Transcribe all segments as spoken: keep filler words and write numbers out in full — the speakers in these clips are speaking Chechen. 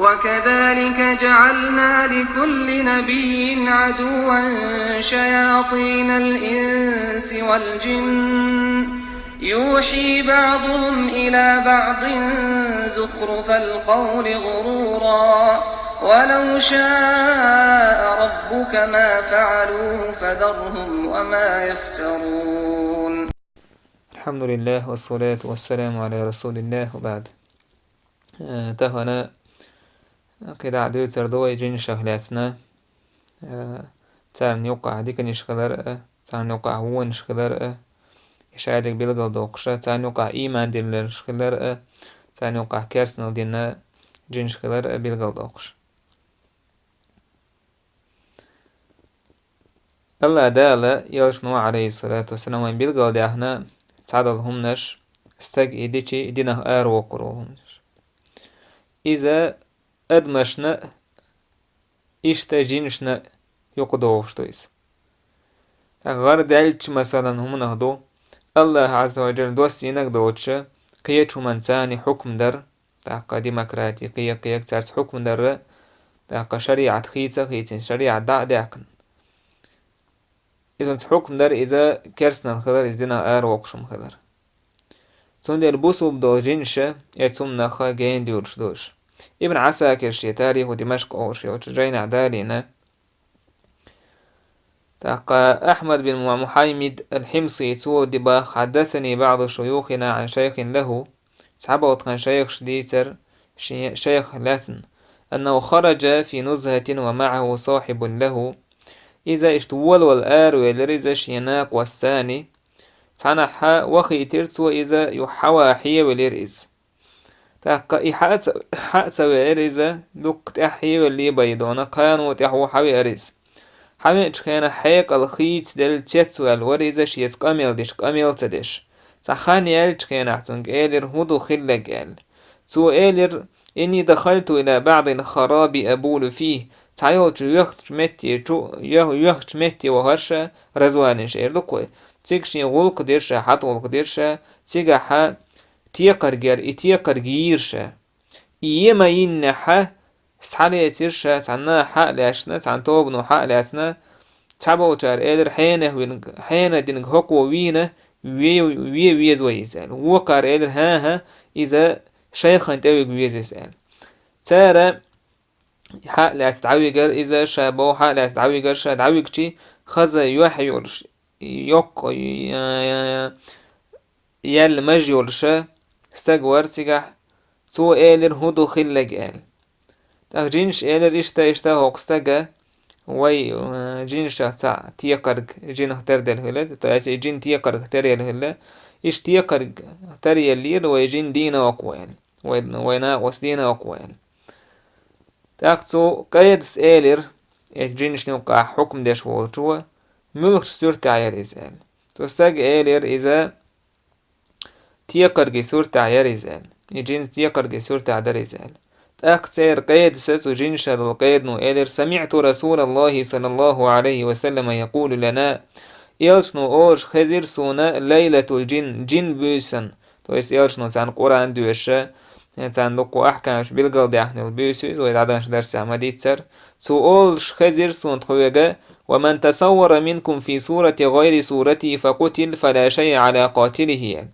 وكذلك جعلنا لكل نبي عدوا شياطين الإنس والجن يوحي بعضهم إلى بعض زخرف القول غرورا ولو شاء ربك ما فعلوه فذرهم وما يفترون. الحمد لله والصلاة والسلام على رسول الله وبعد. Э, тахана кхидӀа дуьйцур ду вай жинашах лаьцна, э, царна юкъахь диканаш хилар а, царна юкъахь вонаш хилар а, и шадерг билгалдоккхуша, царна юкъахь ийман дилларш хилар а, царна юкъахь керстанал дина жинаш хилар а билгалдоккхуш. Алла Дала, элчано, Ӏалайхиссалату вассалам, вайн билгалдаьхна цхьадолу хӀуманаш, стаг и дичи, и динах аравоккхур волу хӀуманаш. Иза адамашна а, иштта жинашна а юкъадогӀуш ду иза. ТӀаккха гӀар даьллачу, масалан, хӀуманах ду, Аллах Ӏазза ва Джалла доссийнарг доцуша, кхечу хӀуманца царна хьукм дар, тӀаккха демократи, кхе-кхе цаьрца хьукм дарра, тӀаккха шариӀат хийца а хийцина, шариӀат дӀа а даьккхина. Иза цу хьукм дар, иза керстанал хилар, иза динах аравоккхуш хилар. Цундела бусулба долу жинаша, э, цу хӀуманах гена доьлуш ду уьш. Ибн Ӏасакир шен «Тариху Димашкъ» олуш йолчу жайнахь далийна. ТӀаккха Ахьмад бин Мухьаймид ал-Хьимси, цо дибахь: «Хьаддасани баъду шуюхина Ӏан шайхин лаху». Цхьаболу тхан шайхаш дийцар шен шайх лаьцна: «Аннаху хараджа фи нузхатин ва маъаху сахьибун лаху». Иза иштта волавала аравелира иза шен накъостаца. Цхьанахьа вахийтира цо иза, юха хьаван хьевелира иза. ТӀаккха и хьа а ца, хьа а ца веара иза, дуккха тӀаьхьа хьевелла бен, и дона кхано тӀаьхьо хьавеара иза. Хьавеачу хенахь хьекъал хийцаделла цецваьлла вара иза, шеца къамел деш, къамел ца деш. Цхьа хан яьллачу хенахь цуьнга элира: «ХӀун ду хилларг?» – аьлла. Цо элира: «Инни дахалту ила баъдил хараби абулу фихи». Цхьайолчу йоьхначу метте чу, йоьх-, йоьхначу метте вахара ша, развалинаш эр ду-кх вай. Цига шен гӀуллакх дира ша, хьатта гӀуллакх дира ша, цигахьа текхарг яра, и текхарг йийра ша. И е ма-йиннехьа, схьалецира ша, цхьана хьа а лаьцна, цхьана тобано хьа а лаьцна, цхьаболчара элира: «Хьенех винарг, хьенех динарг хӀокхо вийна, ве, ве веза вай иза», – аьлла. Вукхара элира: «ХӀан-хӀа, иза шайхана тӀе вига веза иза», – аьлла. Цара хьа а лаьцна дӀавигара иза, ша боху хьа а лаьцна дӀавигара ша, дӀавигчи, хаза юьхь йолуш, йоккха, я, я, я, яьлла маж йолуша стаг вара цигахь, цо элира: «ХӀун ду хилларг?» – аьлла. ТӀаккха жинаш элира: «Иштта, иштта, хӀокху стага вай, э, жинашах цхьаъ текхарг жинах тера делла хилла, то есть и жин текхаргах тера елла хилла, иштта текхаргах тера еллера, вай жин дийна хӀокхо», – аьлла. «Вай, вай накъост дийна хӀокхо», – аьлла. ТӀаккха цу къедас элира, эцу жинашна юкъахь хьукм деш волчо: «Муьлхачу суьртехь яра иза?» – аьлла. Цу стага элира: «Иза текхаргийн суьртехь яра иза», – аьлла. «И жин текхаргийн суьртехь дара иза», – аьлла. ТӀаккха церан къедаса, цу жинашах долу къедано элира: «СамиӀту Расулаллахи саллаллаху Ӏалайхи ва саллама якъулу лана». Элчано олуш хезира суна: «Лайлатул жин, жин буьйсан». То есть элчано царна Къуръан доьшуша, царна дуккха ахкамаш билгалдаьхна йолу буьйса ю иза, вай дӀадаханчу дарсехь ма-дийццара. Цо олуш хезира суна тхоьга: «Ва ман тасаввара минкум фи сурати гӀайри сурати фа къутил, фа ла шайъа Ӏала къатилихи».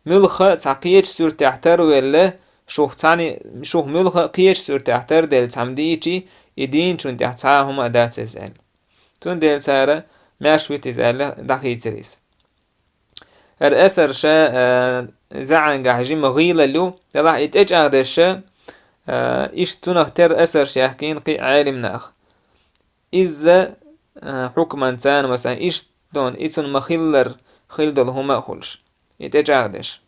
Муьлхха а цхьа кхечу суьртехь тарвелла, шух цхьаьна, шух муьлхха а кхечу суьртехь тарделла цхьамма дийчи, и дийначунна тӀехь цхьа а хӀума а дац иза аьлла. Цундела цара маьрша вита иза аьлла, дӀахийцира иза. ХӀара асар ша, а, заьӀангахь жима гӀийлалла ю, делахь и тӀечӀагӀдеш ша, а, иштта цунах тера асарш яхкийна кхин а Ӏелим наха. Изза, а, хьукманца, масалан, иштта дон, и цунна ма-хиллара хила долу хӀума а хуьлуш, и тӀечӀагӀдеш.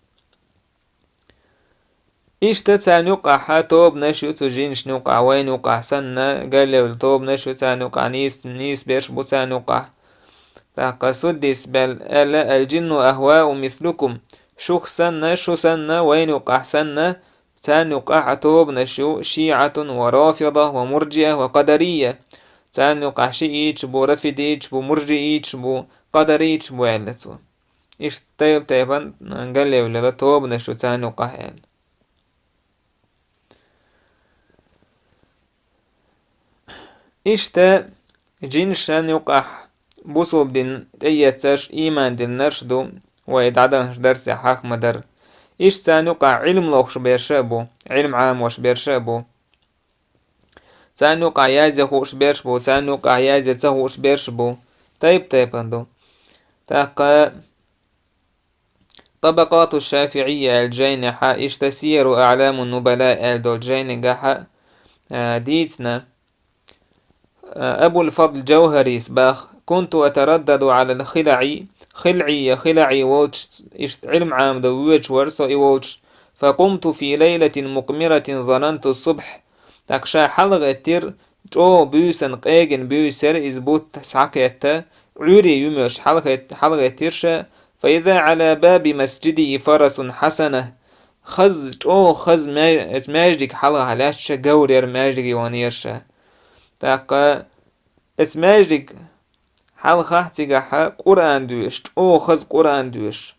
Иштта царна юкъахьа тобанаш ю цу жинашна юкъахь, вайна юкъахь санна, галевлла тобанаш ю царна юкъахь, нийс-, нийсберш бу царна юкъахь. ТӀаккха Суддис бел аьлла: «Ал-жинну ахвау мислукум». Шух санна, шу санна, вайна юкъахь санна, царна юкъахь а тобанаш ю: шиӀатун ва рафида ва муржиа ва къадария. Царна юкъахь шиӀиташ бу, рафидиташ бу, муржииташ бу, къадариташ бу, аьлла цо. Иштта тайп-тайпана галевлла тобанаш ю царна юкъахь аьлла. Иштта жинашна юкъахь бусулба дин тӀеэцарш, ийман диллинарш ду, вай дӀадаханчу дарсехь хьаха ма-дарра. Иштта царна юкъахь Ӏилма лохуш берш а бу, Ӏилма Ӏамош берш а бу. Царна юкъахь язъян хууш берш бу, царна юкъахь язъян ца хууш берш бу. Тайп-тайпана ду. ТӀаккха «Табакъату ШафиӀийя» аьлла жайнехь, иштта «Сияру АӀламун Нубала» аьлла долчу жайнигахь, а, дийцина, а, Абул-Фадл Джавхарис баха: «Кунту атараддаду Ӏалал ХилаӀи», ХилаӀийя, ХилаӀи волчу, иштта Ӏилма Ӏамадо воьдуш вара со и волчу, «факъумту фи лайлатин мукъмиратин зананту субхь». ТӀаккха ша хьалагӀеттира, чӀогӀа буьйсанна къегина буьйса яра иза бутт схьакхетта, Ӏуьйре юьмеш хьалагӀет-, хьалагӀеттира ша, «фа иза Ӏала баби масжидихи фарасун хьасана». Хаза, чӀогӀа хаза ма-, маьждиг хьалха лаьтташ ша, говр яра, маьждиге ваханера ша. ТӀаккха оцу маьждиг хьалхахь цигахь Къуръан доьшуш, чӀогӀа хаза Къуръан доьшуш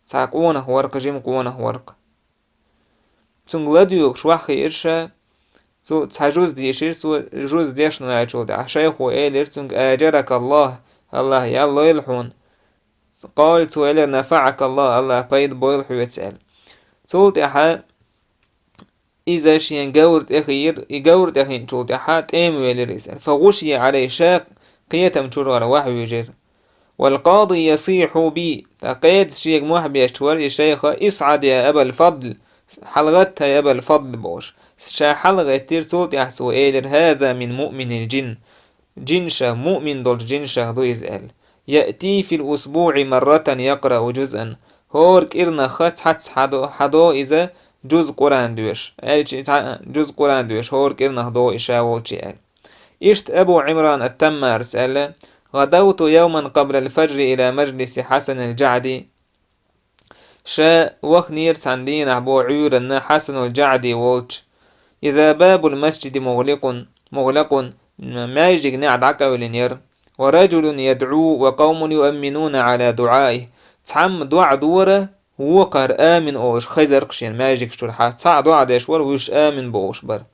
цхьа къонах вара-кх, жима къонах вара-кх. Цуьнга ладоьгӀуш ваххийра ша, цо цхьа жуз дийшира, цо жуз дешна ваьллачул тӀаьхьа шайхо элира цуьнга: «Ажаракаллах, АллахӀа ял лойла хьуна». Къала, цо элира: «НафаӀакаллах, АллахӀа пайда бойла хьоьца», аьлла. Цул тӀаьхьа иза шен говр тӀе хийра, и говр тӀе хиъначул тӀаьхьа тӀема велира иза. «Фа гӀушия Ӏалай», ша кхетам чуьра вара, вахьа вуьйжира. «Вал къади ясихьу би», ткъа кхеташ шега мохь беш вара и шайх: «ИсӀад, я Абал-Фадл», хьалагӀатта, хӀай Абал-Фадл, бохуш. Ша хьалагӀеттира, цул тӀаьхьа цо элира: «ХӀаза мин муъминил джин». Джинашах, муъмин долчу джинашах ду иза аьлла. «Яъти фил усбуӀи марратан якърау джузъан». ХӀора кӀирнахха цхьацца хьадо, хьадо иза джуз Къуръан доьшуш. Аьлча, цхьа-, джуз Къуръан доьшуш, хӀора кӀирнах до и ша волчу аьлла. Иштта Абу Ӏимран ат-Таммарас аьлла: «ГӀадавту йовман къаблал фаджри ила маджлиси Хьасанил Джаъди». Ша ваханера цхьана дийнахь боху Ӏуьйранна Хьасанул Джаъди волчу. «Иза бабул масджиди мугӀликъун, мугӀлакъун», маьждиг неӀ дӀакъевлина яра. «Ва раджулун ядӀу ва къавмун юъамминуна Ӏала дуӀаихи». Цхьамма доӀа дора, вукхара амин олуш хезара-кх шена маьждиг чуьра хьа. Цхьаъ доӀа деш вара, вуьш амин бохуш бара.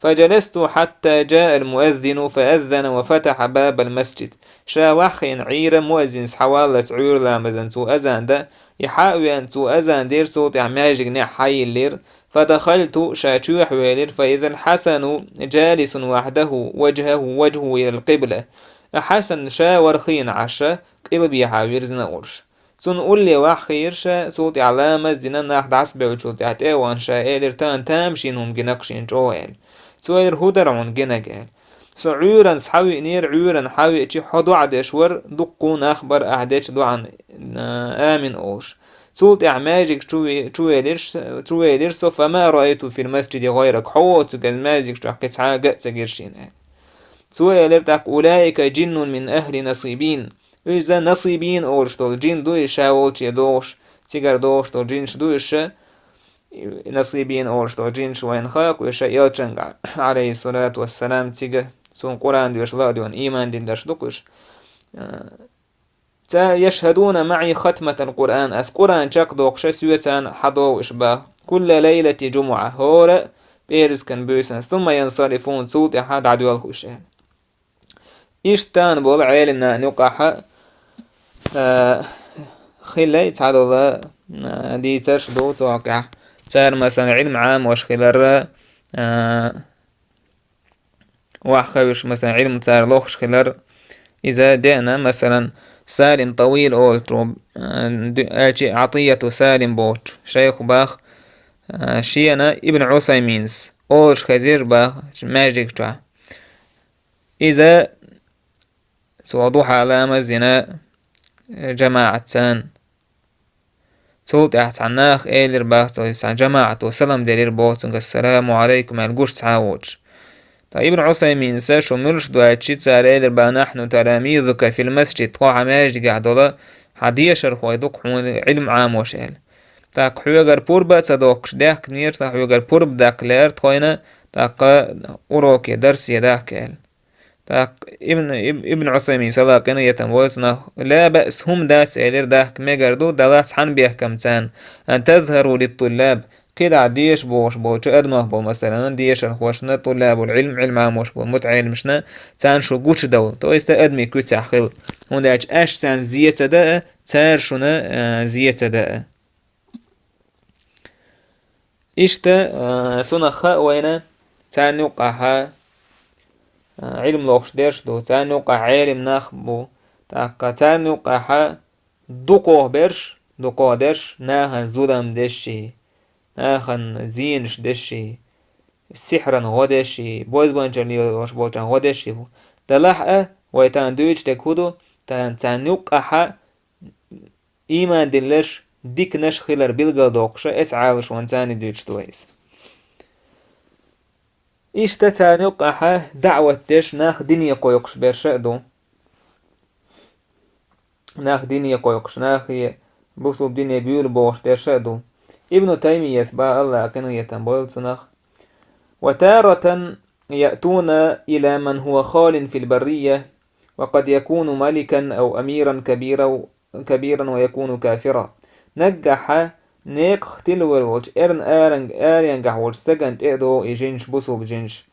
«Фаджаласту хьатта джаал муаззину фааззана ва фатаха бабал масджид». Ша ваххийна Ӏийра, муаззин схьаваллалц Ӏуьйра ламазан цо азан дан, и хьа а веана, цо азан дира, цул тӀаьхьа маьждиг неӀ хьайиллира. «Фадахалту», ша чоьхьа велира, «фаизал Хьасану джалисун вахьдаху, ваджхаху ваджху илал къибла». Хьасан ша вархийна Ӏаш, къилбехьа вирзина олуш. Цунна улле ваххийра ша, цул тӀаьхьа ламаз дина, нах дӀасабевллачул тӀаьхьа тӀе а вахана ша элира: «Тахана тамашийна хӀума гина-кх шена чӀогӀа», аьлла. Цо элира: «ХӀун дара хьуна гинарг?» аьлла. «Со Ӏуьйранна схьавиънера, Ӏуьйранна схьавеача, хьо доӀа деш вара, дуккха нах бара ахь дечу доӀан, а, амин олуш. Цул тӀаьхьа маьждиг чу ве-, чу велира ш-, чу велира со, фама раайту фил масджиди гӀайрак, хьо воцург маьждиг чохь кхин цхьа а ган а ца гира шена», аьлла. Цо элира тӀаккха: «Улаика джиннун мин ахли Насибин». Иза Насибин олуш долу джин ду, и ша волче догӀуш, цигара догӀуш долу джинаш ду уьш. Насибин олуш долу джинаш вайна хаьа-кх, уьш элчанга, алейхиссалату вассалам, цига, цунна Къуръан доьшуш ла а доьна, ийман дилларш ду-кх уьш. «Ца яшхадуна маӀи хатматал Къуръан», ас Къуръан чекхдоккхуш соьца хьадогӀу уьш баха. «Кулла лайлати джумуӀа», хӀора а пӀераскан буьйсанна, «сумма янсарифун», цул тӀаьхьа дӀадоьлху уьш аьлла. Иштта тахана болу Ӏелам нахана юкъахь, а, хиллай цхьадолу, а, дийцарш ду цу хьокъехь. Цара, масалан, Ӏилма Ӏамош хилар, а, ваххавиш, масалан, Ӏилма цара лохуш хилар. Иза деана, масалан, Салим Тавил олучу, а, ду-, аьлчи Ӏатияту Салим бохучу шайху бах, а, шена Ибн Усайминс олуш хезира бах маьждиг чохь. Иза цо духьа ламаз дина, э, жамаӀатца. Цул тӀаьхьа цхьана наха элира бах цо, цхьана жамаӀато салам делира боху цуьнга: «Ассаламу Ӏалайкум», аьлла, гуш цхьа а воцуш. Ткъа Ибн Усайминса шу муьлш ду аьлчи, цара элира бах: «Нахьну таламизука фил масджид», тхо хьан маьждигехь долу хьан дешархой ду-кх хьуна Ӏилма Ӏамош аьлла. ТӀаккха хьоьгара пурба а ца доккхуш даьхкинера, ткъа хьоьгара пурба даккха лаьара тхойна, тӀаккха уроке, дарсе дахка аьлла. ТӀаккха Ибн, Иб-, Ибн Усаймин салакъина ятам войла цунах: «Ла баъс, хӀума дац, — элира, — дахка мегар ду, даллахь цхьана бехкамца, ан тазхару литтуллаб, кхидӀа деша бохуш болчу адамах болу, масалан, дешархошна, тӀуллабул Ӏилм, Ӏилма Ӏамош болу мутаӀеламашна, царна шу гучудовла, то есть адамийн куьцехь хила. ХӀунда аьлча аша царна зе ца даа, цара шуна, а, зе ца даа. Иштта, а, цунах хаьа вайна, царна юккъахьа, а, Ӏилма лохуш дерш ду, царна юккъахь Ӏелам нах бу, тӀаккха царна юккъахьа дукхох берш, дукхох дерш, нахана зулам дешший, нахана зенаш дешший, сихьран гӀо дешший, бозбанчалла лелош болчарна гӀо дешший бу. Делахь а, вай тахана дуьйцуш дерг хӀун ду, тахана царна юккъахьа ийман дилларш, диканаш хилар билгалдоккхуша, эцу Ӏалашонца царна дуьйцуш ду вай иза. Иштта царна юккъахьа даӀват деш нах дине кхойкхуш берша а ду. Нах дине кхойкхуш, нахе бусулба дине буьйлу бохуш дерша а ду. Ибну Таймияс бан, Аллах къинхетам бойла цунах: «وتارة يأتون إلى من هو خال في البرية، وقد يكون ملكا أو أميرا كبيرا، كبيرا ويكون كافرا». Наггахьа некъах тилвелла волчу эрна аренга-, аренгахь волчу стагана тӀе а догӀу и жинаш, бусулба жинаш.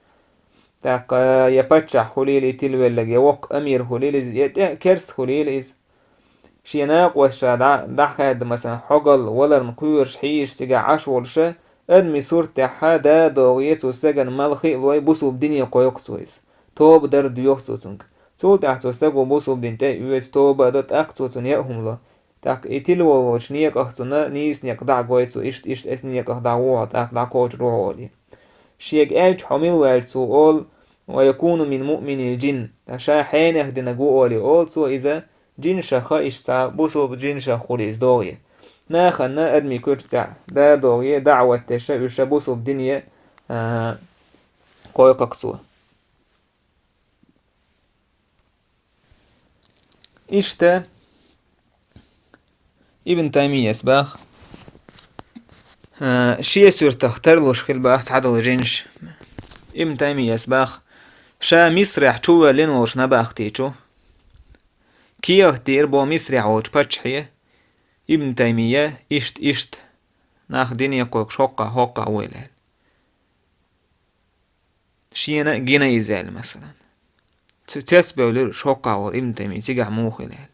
ТӀаккха я паччахь хуьлийла и тилвелларг, я воккха амир хуьлийла иза, я тӀе а керста хуьлийла иза. Шен накъост ша дӀа-, дӀахаьдда, масалан, хьогалла, валарна кхоьруш, хьийзаш цигахь Ӏаш волуша, адамийн сурт тӀехьа да а догӀий, цу стагана мала хи а лой, бусулба дине кхойкху цо иза. Тоба дар доьху цо цуьнга. Цул тӀаьхьа цу стага бусулба дин тӀе а оьцу, тоба а до, тӀаккха цо цунна яа хӀума ло. ТӀаккха и тилвелла волчу некъах цунна нийса некъ дӀа а гой цо, иштта, иштта эцу некъах дӀагӀо хьо, тӀаккха дӀакхочур ву хьо олий. Шега аьлча, хьо мила ваьлча цо олу: «ويكون من مؤمني الجن», ткъа ша хьенех динарг ву олий, олу цо иза, жинашах а иштта цхьа бусулба жинашах хуьлу иза догӀий. Нахана адамийн куьрчу тӀехь да а догӀий, даӀват деш а, уьш а бусулба дине, а, кхойкху цо. Иштта Ибн Таймияс бах, а, шен суьртах тарлуш хила бах цхьадолу жинаш. Ибн Таймияс бах, ша Мисрехь чувоьллина волуш набахти чу, кехат дира бо Мисрехь волчу паччахье, Ибн Таймия, иштта, иштта, нах дине кхойкхуш хӀоккхахь, хӀоккхахь вуйла аьлла. Шена а гина иза аьлла, масалан. Цу цецбевлира шоккхахь волу Ибн Таймия цигахь муха хила аьлла.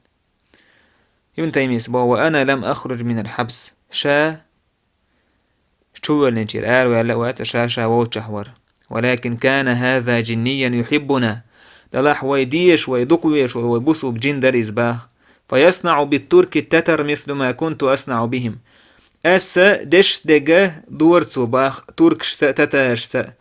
Ибн Таймияс боху: «وأنا لم أخرج من الحبس». Ша чувоьллинчуьра араваьлла а вац, ша-ша вовчахь вара. «ولكن كان هذا جنيا يحبنا». Делахь вай деша, вай дукха везаш волу вай бусулба жин дара иза баха. «فيصنع بالترك التتر مثل ما كنت أصنع بهم». Аса дешаш дерг дора цо баха туркашца а, татарашца а.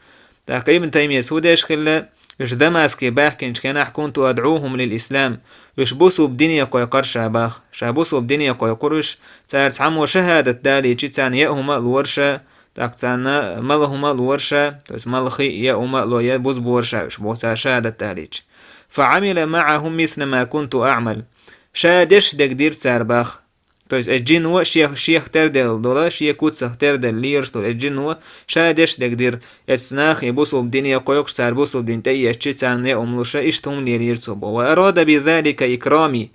ТӀаккха Ибн Таймияс хӀун деш хилла, уьш Дамаске баьхкинчу хенахь: «كنت أدعوهم للإسلام». Уьш бусулба дине кхойкхура ша баха. Ша бусулба дине кхойкхура уьш, цара цхьаммо шахӀадат далийчи, царна яа хӀума а лора ша, тӀаккха царна мала хӀума а лора ша, то есть мала хи а, яа хӀума а ло, я бузбора ша уьш боху, цара шахӀадат далийчи. «فعمل معهم مثل ما كنت أعمل». Ша дешаш дерг дира цара баха. То есть, э, жино шех, шех терделла долу, шен куцах терделла лелаш долу, э, жино ша дешаш дерг дира, эцу нахе бусулба дине кхойкхуш, цара бусулба дин тӀеэцчи, царна яа хӀума луша, иштта хӀума лелийра цо боху. «وأراد بذلك إكرامي».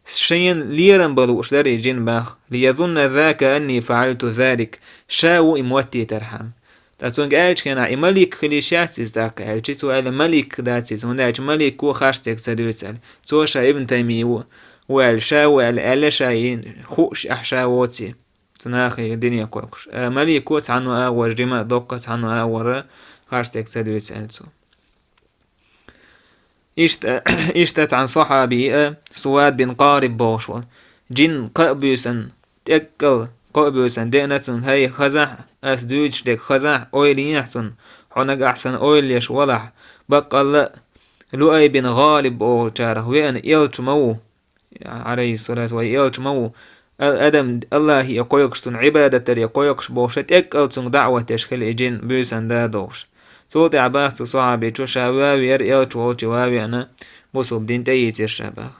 Шена лерам бан лууш дара и жин баха. «ليظن ذاك أني فعلت ذلك». Ша ву и моттийтархьама. Ткъа цуьнга аьллачу хенахь, и малик хила йиш яц иза тӀаккха аьлчи, цо аьлла: «Малик дац иза, хӀунда аьлча малико харц дерг ца дуьйцу», аьлла. Цо ша Ибн Таймия ву, ву аьлла, ша ву аьлла, аьлла ша и хууш ахь ша воций, цу нахе дине кхойкхуш. А малико цхьанна агӀор жима а доккха, цхьанна агӀор харц дерг ца дуьйцу аьлла цо. Иштта, иштта цхьана сахьаби а, Сувад бин Къариб бохуш волу. Жин кхаа буьйсанна, тӀеккъал кхаа буьйсанна деана цунна: «ХӀай, хазахь, ас дуьйцуш дерг хазахь, ойла ехьа цунна, хьо нагахь санна ойла еш валахь, баккъалла а Луай бин ГӀалиб бохучарах веана элча ма ву». Алейхиссалату, вай элча ма ву, а-, адам Аллахе кхойкхуш, цунна Ӏибадат даре кхойкхуш бохуша, тӀеккъал цуьнга даӀват деш хила и жин буьйсанна да а дохуш. Цул тӀаьхьа баха цу сахьабичо, ша ван веара, элча волчу ван веана, бусулба дин тӀеийцира ша баха.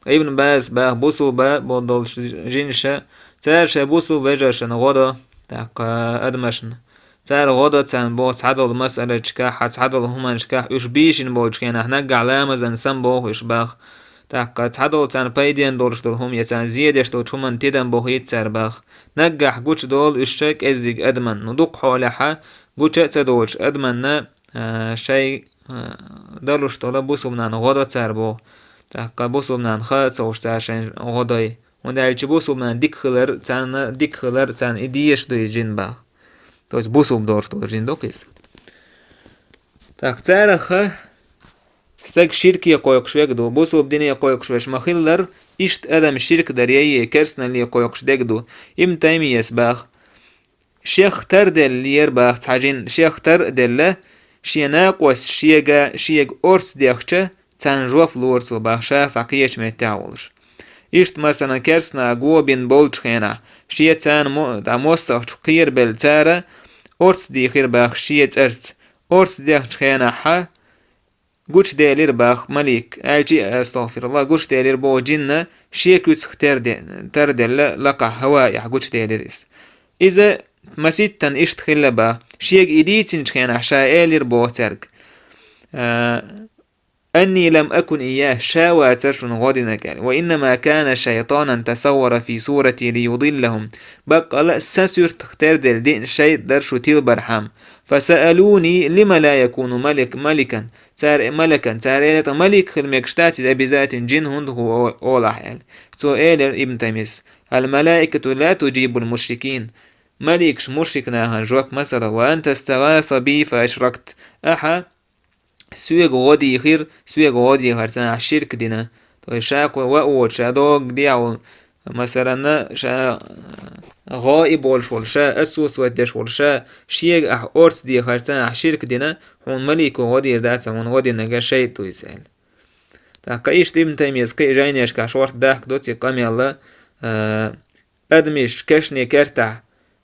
Ткъа Ибн Баз баха, бусулба болу долуш жинаша, цара шайн бусулба вежаршна гӀо до, тӀаккха адамашна. Цара гӀо до царна боху цхьадолу масалачкахь, хьан цхьадолу хӀуманашкахь, уьш бийшина болчу хенахь, наггахь ламазан сам боху уьш баха. ТӀаккха цхьадолу царна пайденна долуш долу хӀума я царна зен деш долчу хӀуманна тидам бохуьйту цара боху. Наггахь гучудолу уьш шайн кӀеззиг адаман, ну, дукха хьолехь гуча а ца доцуш адаманна, а, шайн, а, далуш долу бусулбанан гӀо до цара боху. ТӀаккха бусулбанан хаа а ца луш цара шайн гӀо дой. ХӀунда аьлча бусулбанан дика хилар, царна дика хилар, царна и дезаш ду иза жин боху. То есть бусулба долуш долу жин ду-кх иза. ТӀаккха царах стаг ширке кхойкхуш верг ду, бусулба дине кхойкхуш верг ма-хиллара, иштта адам ширк даре я керстаналле кхойкхуш дерг ду. Ибн Таймияс боху: шех тарделлера боху цхьа жин, шех тарделла, шен накъосташа шега, шега орца дехча, царна жоп лора цо боху, ша цхьа кхечу меттехь волуш. Иштта, масалан, керстанаша го бина болчу хенахь, шен царна мо-, дӀа мостагӀчух кхерабелла цара орца дийхира боху шен цӀарца. Орца дехчу хенахь гучуделира боху малик, аьлчи, астагӀфируллахӀ, гучуделира боху жинна шен куьцах тарде-, тарделла лакхахь хӀаваэхь гучуделира иза. Иза маситтана иштта хилла боху, шега и дийцинчу хенахь ша элира боху цаьрга: «Анни лам акун ийяхӀ», ша вацара шуна гӀо динарг аьлла. «Ва иннама кана шайтӀанан тасаввара фи суратихӀи лиюдиллахӀум». Баккъала а сан суьртах тарделла диъна шайтӀа дара шу тилбархьама. «Фасаалуни, лима ла якуну малик-, маликан?» Цара, малакан, цара элира: «Малик хила мегаш дац иза обязательно, жин хӀунда ву олахь?» аьлла. Цо элира, Ибн Таймияс: «Ал-малаикату ла туджибул мушрикин». Маликаш мушрик нахана жоп ма ца ло. «Ва ан тастагӀаса би фа ашракт». Ахьа соьга гӀо дийхира, соьга гӀо дийхарца ахь ширк дина. То есть ша кхо ва а воцуш, ша догу дехьа волу, масалан, ша гӀо и болуш волу, ша отсутствовать деш волу, ша шега ахь орца дехарца ахь ширк дина, хьуна малико гӀо дийр дац, хьуна гӀо динарг шайтӀа ду иза аьлла. ТӀаккха иштта Ибн Таймияс кхин а жайнешкахь шорта дахка ду ци къамелла, а, адамаш кешнийн кертахь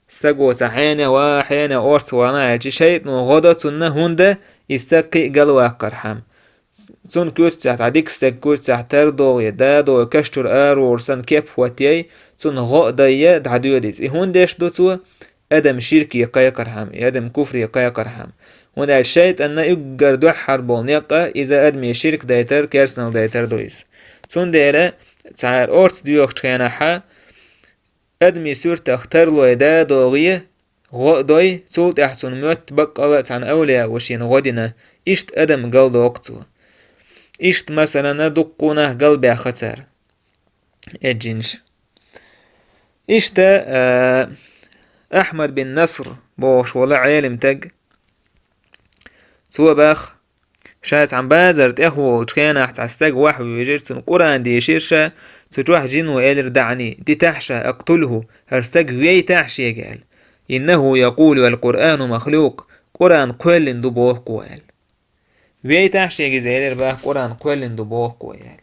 стаго цхьа хьенех ва, хьенех орца вахана аьлчи, шайтӀано гӀо до цунна, хӀунда и стаг кхин а галваккхархьама. Цунна куьрцехь, цхьа дика стаг куьрцехь тардогӀий, дадогӀий, каш чуьра аравогӀур санна кеп хӀоттий, цунна гӀо а дайя, дӀадоьду иза. И хӀунда деш ду цо? Адам ширке кхайкхархьама, и адам куфре кхайкхархьама. ХӀунда аьлча шайтӀанна уггар дуьххьара болу некъа иза адаме ширк дайтар, керстанал дайтар ду иза. Цундела цара орца доьхучу хенахьа, адамийн суьртах тарлой да а догӀий, гӀо а дой, цул тӀаьхьа цунна моьтту баккъала а цхьана авлияо шена гӀо дина, иштта адам галдоккху цо. Иштта, масалана, дуккха нах галбаьхна цара. Эджинаш. Иштта, а, Ахьмад бин Наср бохуш волу Ӏелим таг, цо бах, ша цхьана базар тӀехволучу хенахь цхьа стаг ваха вуьйжира, цунна Къуръан дийшира ша, цу чохь жино элира: «ДаӀни, дитахь ша, акътулхӀу, хӀара стаг вейтахь шега», – аьлла. «ИннахӀу якъулу ал-Къуръану махлукъ, Къуръан кхоьллина ду боху кхо», – аьлла. «Вейтахь шега иза», – элира бах, «Къуръан кхоьллина ду боху кхо», – аьлла.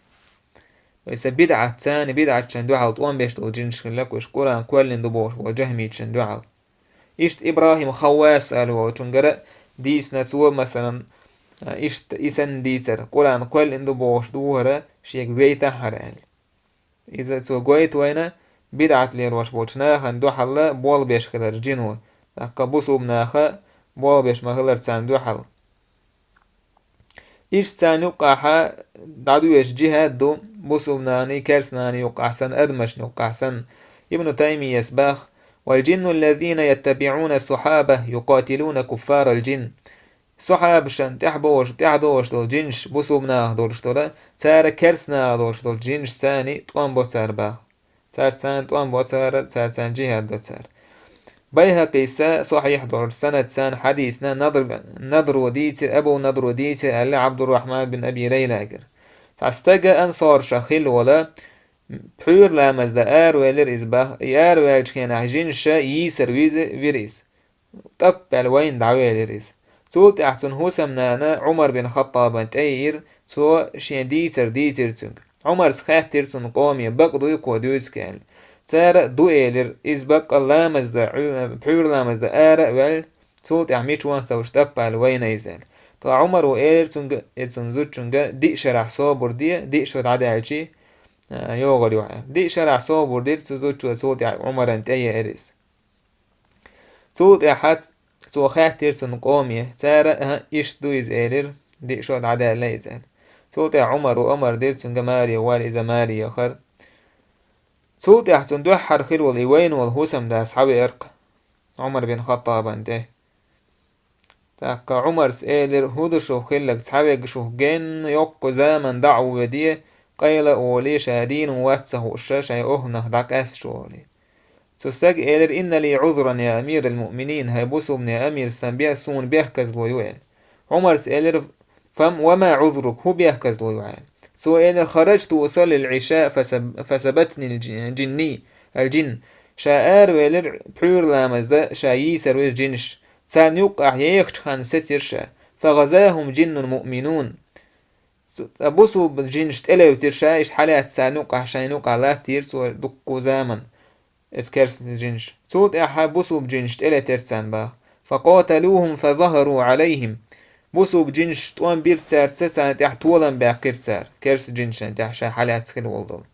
Вай сан бидӀатца, царна бидӀатчун дуьхьал тӀом беш долу жинаш хилла кхуьш, Къуръан кхоьллина ду бохуш болу жахмичун дуьхьал. Иштта ИбрахӀим Хаввас аьлла волчунгара дийцина цо, масалан, иштта и санна дийцар, Къуръан кхоьллина ду бохуш ду хӀара, шега вейтахь хӀара аьлла. Иза цо гойту вайна, бидӀат лелош болчу нахана дуьхьал болх беш хилар жино, тӀаккха бусулба наха болх беш ма хилар царна дуьхьал. Иштта царна юккъахьа дӀадоьдуш жихӀад ду, бусулба наханий, керста наханий юккъахь санна, адамашна юккъахь санна. Ибну Таймияс бах: «Вал-жинну ллазина яттабиӀуна ас-сахьаба юкъатилуна куффарал-жин». Сахьабашна тӀаьхьабохуш, тӀаьхьадохуш долу жинаш, бусулба нахах долуш долу, цара керста нахах долуш долу жинаш царна тӀом бо цара бах. Цара царна тӀом бо цара, цара царна жихӀад до цара. Байхьакъийс сахьихь долчу санадца хьадийцина Надр-, Надро дийцира, Абу Надро дийцира аьлла Абдуррахьман бин Аби Лайлагара. Цхьа стага ансарша хилла волу, пхьуьйра ламаз дан аравелира иза бах, и араваьллачу хенахь жинаша йийсар виз-, вира иза. ТӀаппаьлла вайна дӀавелира иза. Цул тӀаьхьа цуьнан хӀусамнана Ӏумар бин Хаттабан тӀееира, цо шен дийцар дийцира цуьнга. Ӏумарс хаьттира цуьнан къоме, бакъ дуй кхо дуьйцург аьлла. Цара а ду элира, иза баккъал ламаз дан, Ӏуьйра-, пхьуьйра ламаз дан ара а ваьлла, цул тӀаьхьа мича ван ца вуш тӀаппаьлла вайна иза аьлла. Ткъа Ӏумаро элира цуьнга, и цуьнан зудчуьнга, диъ шарахь собар де, диъ шо дӀадаьлчи, а, йогӀур ю хьо аьлла. Диъ шарахь собар дира цу зудчо, цул тӀаьхьа Ӏумаран тӀееара иза. Цул тӀаьхьа цо хаьттира цуьнан къоме, цара а иштта ду иза элира, диъ шо дӀадаьлла иза аьлла. Цул тӀаьхьа Ӏумар ву, Ӏумар дира цуьнга маре вала, иза маре яхара. Цул тӀаьхьа цунна дуьххьара хилла волу и вайна волу хӀусамда схьавеара-кх Ӏумар бин Хаттабан тӀе. ТӀаккха Ӏумарс элира: «ХӀун ду шух хилларг, цхьаверг шух генна йоккха заман дӀа а ву веде, къайла а волий, ша дийна вац ца хууш, шайн охӀланах дӀакъаьсташ волий?» Цу стага элира: «Инна ли Ӏузран, я амирал-муъминин, хӀай бусулбанийн амир, сан бе-, суна бехказло ю», — аьлла. Ӏумарс элира: «Фам-, ва ма Ӏузрук, хӀун бехказло ю?» — аьлла. Цо элира: «Хараджту усаллил Ӏиша, фасаб-, фасабатнил джи-, джинни, ал-джин». Ша аравелира пхьуьйра ламаз дан, ша йийсар вира жинаш. Царна юккъехь ехачу ханна сецира ша. «Фагазахум джиннун муъминун». Цу-, ткъа бусулба жинаш тӀелевтира ша, иштта хьалаьцна царна юккъехь, шайна юккъехь латтийра цо дуккха заман. Эцу керста жинаш. Цул тӀаьхьа бусулба жинаш тӀелетира царна баха. «Факъаталухум фазахару Ӏалайхим». Бусулба жинаш тӀом бира цаьрца, царна тӀехь толам баьккхира цара, керста жинашна тӀехь ша хьалаьцна хилла волу долу.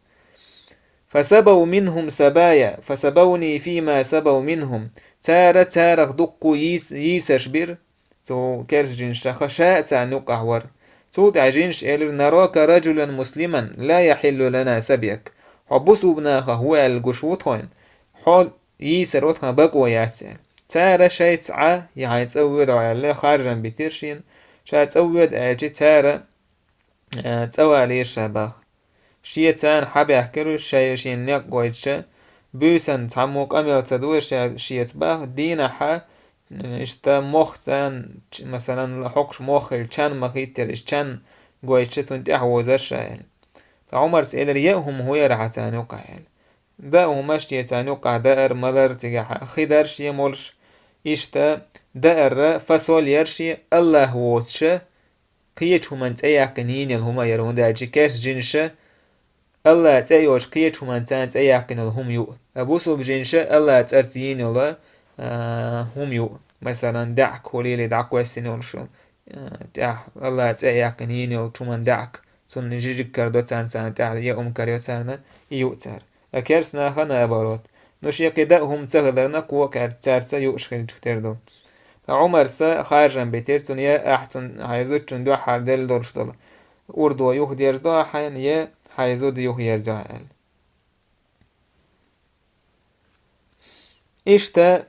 «Фасабав минхум сабая, фасабавни фима сабав минхум». Цара царах дуккха йийс-, йийсарш бира. Цу керста жинашах ша а царна юккъехь вара. Цул тӀаьхьа жинаш элира: «Нарака раджулан муслиман, ла яхьиллу лана сабьяк». Хьо бусулба нахах ву аьлла гуш ву тхойна. Хьо йийсаро тхан бакъо яц аьлла. Цара шайца Ӏа, я хьайн цӀа воьду хьо аьлла, харжам битира шена. Ша цӀа воьду аьлчи, цара, э, цӀа валийра ша баха. Шен царна хьабаьхкира уьш, шай-, шена некъ гойтуша, буьйсанна цхьаммо къамел ца дора ша-, шеца баха, дийнахьа, иштта мох царна, ч-, масалан, хьокхуш мох хилла чан ма хийттира, иштта чан гойтуша цунна тӀаьхьавозара ша аьлла. Ткъа Ӏумарс элира: «Яа хӀума хӀун яра хьан царна юккъехь?» — аьлла. Даа хӀума шен царна юккъехь даар, малар, цигахь хи дара шен молуш, иштта даарра фасоль яра шен, АллахӀ воцуша, кхечу хӀуманна цӀе яьккхина йийна йолу хӀума яра, хӀунда аьлча керста жинаша АллахӀан цӀе йоцуш кхечу хӀуманна царна цӀе яьккхина йолу хӀума ю. Ткъа бусулба жинаша АллахӀан цӀарца йийна йолу, а, хӀума ю. Масалан, даьӀахк хуьлийла дӀакхоьссина йолуш йолу, а, тӀехь АллахӀан цӀе яьккхина йийна йолчу хӀуманна даьӀахк, цунна жижиг карадо царна, царна тӀехь яа хӀума карайо царна, и ю цара. Ткъа керста наха наоборот. Ну, шен кхин даа хӀума ца хиларна, кхо а кхаьрца цаьрца юуш хилчух тера ду. Ткъа Ӏумарса харжам битира цунна, я ахь цунна хьайн зудчунна дуьххьара делла долуш долу урдо юхадерзадо ахь хьайна, я хьайн зуда юхаерзайо ахь аьлла. Иштта,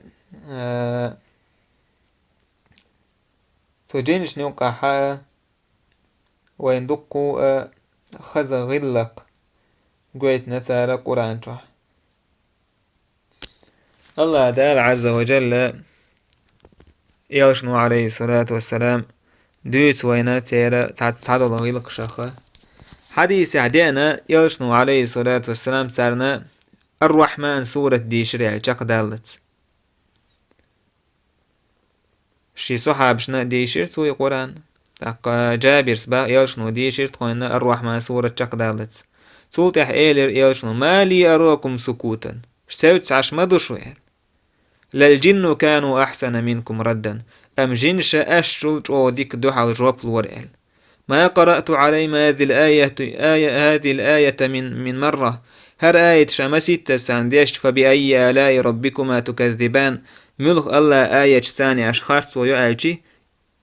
а, цу жинашна юккъахьа вайн дуккху а хаза гӀиллакх гойтина цара Къуръан чохь. АллахӀ Дала Ӏазза ва Джалла, элчано, Ӏалайхиссалату вассалам, дуьйцу вайна церан цхьа, цхьадолу гӀиллакхашха. Хьадисехь деана, элчано, Ӏалайхиссалату вассалам, царна Ар-Рахьман сурат дийшира аьлла чекхдаллалц. Ши сахьабашна а дийшира цо и Къуръан. ТӀаккха Джабирс баха, элчано дийшира тхойна Ар-Рахьман сурат чекхдаллалц. Цул тӀаьхьа элира элчано: «Ма ли аракум сукутан». Севцаш Ӏаш ма ду шу, аьлла. «Лал джинну кану ахьсана минкум раддан». Амма жинаша аьшшул чӀогӀа дика дуьхьал жоп лора, аьлла. «Ма къараъту Ӏалайхим хазил аяту, ая-, хазил аята мин, мин марра». ХӀара аят ша масийтта царна дешча, «Фа би айи алаи раббикума туказзибан». Муьлха АллахӀан аяташ царна аьш харцо йо аьлчи,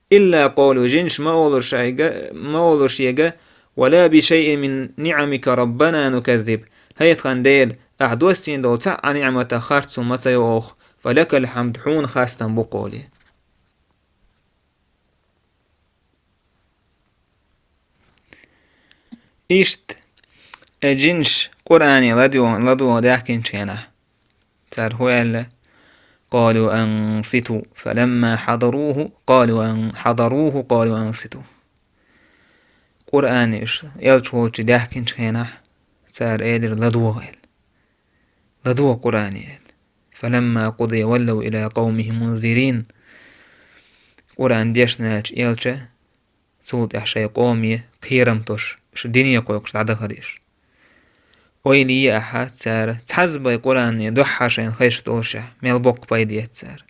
илла къалу, жинаша ма олура шайга, ма олура шега: «Ва ла би шайин мин ниӀамика раббана нуказзиб». ХӀай тхан Дела, ахь доссийна долу цхьа а ниӀматах харцо ма ца йо оха, «фа лакал хьамд», хьуна хастам бу кхоле. Иштта, э, жинаш Къуръане ладо-, ладогӀа даьхкинчу хенахь, цара хӀун аьлла? «Къалу анситу, фаламма хьадаруху, къалу ан-, хьадаруху, къалу анситу». Къуръане уьш элча волчу даьхкинчу хенахь, цара элира: «ЛадогӀа», — аьлла. «ЛадогӀа Къуръане», — аьлла. «Фаламма къудия валлав ила къавмихим мунзирин». Къуръан дешна аьлча элча, цул тӀаьхьа шайн къоме кхерам тосуш, шу дине кхойкхуш дӀадахара уьш. Ойла е ахьа цара, цхьазза бен Къуръане дуьххьара шайна хезаш долушехь, мел боккха пайда эцна цара.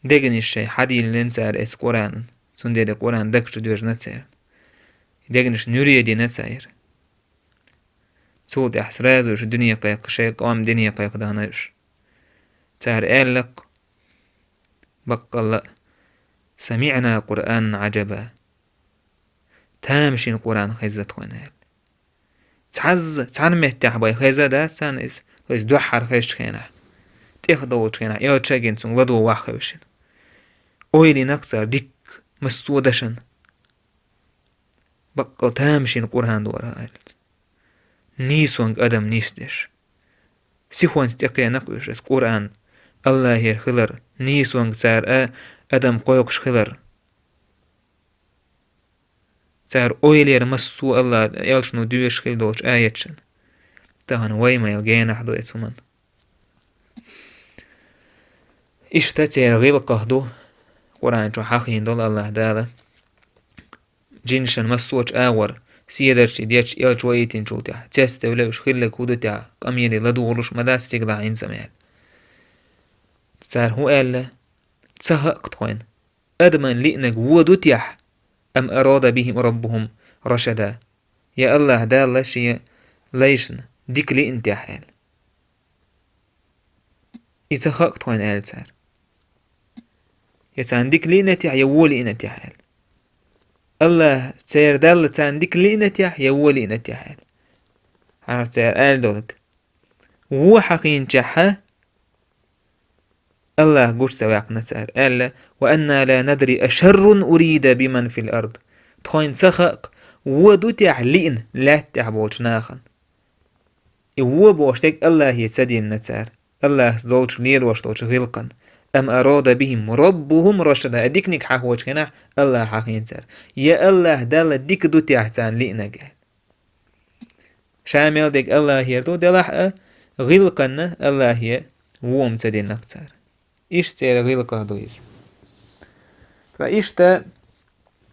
Дегнаш шайн хьадийллина цара эцу Къуръанан, цундела Къуръан даг чу доьжна церан. Дегнаш нуьре дина цара. Цул тӀаьхьа сразу уьш дине кхайкха, шайн къам дине кхайкхадахана уьш. Цара аьлла-кх: «Баккъалла а, самиӀна Къуръанан Ӏаджаба». тамашийна Къуръан хеза тхона аьлла. Цхьазза, цхьана меттехь бен хеза дац царна иза, то есть дуьххьара хезачу хенахь, тӀех долчу хенахь, элча а гина цунна ладогӀа хевшина. Ойла йина-кх цара дикка, массо а дашана. Баккъал тамашийна Къуръан дара аьлла. Нийсонга адам нисдеш. Сихонца тӀекхаьчна-кх уьш, аса Къуръан АллахӀера хилар, нийсонга цара а адам кхойкхуш хилар. Цара ойлера массо а АллахӀ элчано доьшуш хилла долчу аяташна. Тахана вай ма-аллара генахь ду оцу хӀуманна. Иштта церан гӀиллакхах ду Къуръан чу хьахийна долу АллахӀ Дала. Жинашна массочу агӀор седарчий детташ элча ваийтинчул тӀаьхьа, цецдевлла уьш хилларг хӀун ду техьа, къамеле ладугӀуш ма дац стигалахь хӀинца а аьлла. Цара хӀун аьлла? Ца хаьа-кх тхойна, адаман лиънарг вон ду техьа, ам арада бихим раббухум рашада, я АллахӀ Дала шен лайшна дика лиъна техьа аьлла. И ца хаьа-кх тхойна аьлла цара. Я царна дика лиъна техьа, я вон лиъна техьа аьлла. АллахӀ церан Далла царна дика лиъна техьа, я вон лиъна техьа аьлла. Хьажал цара аьлла долург. Вон хьахийначохь а АллахӀ гучу ца ваьккхина цара, аьлла: «Ва анна ла надри ашаррун урида биман фил ард». Тхойна ца хаьа-кх, вон ду техьа лиъна лаьтта тӀехь болчу нахана. И вон бохуш дерг АллахӀе ца диллина цара, АллахӀца долчу лелош долчу гӀиллакхана. Ам арада бихим раббухум рашада, а диканиг хьахочу хенахь АллахӀ хьахийна цара. Я АллахӀ Далла дика ду техьа царна лиънарг аьлла. Ша мел дерг АллахӀера ду делахь а, гӀиллакхана АллахӀе вон ца динарг цара. Иштта церан гӀиллакхах ду иза. Ткъа иштта,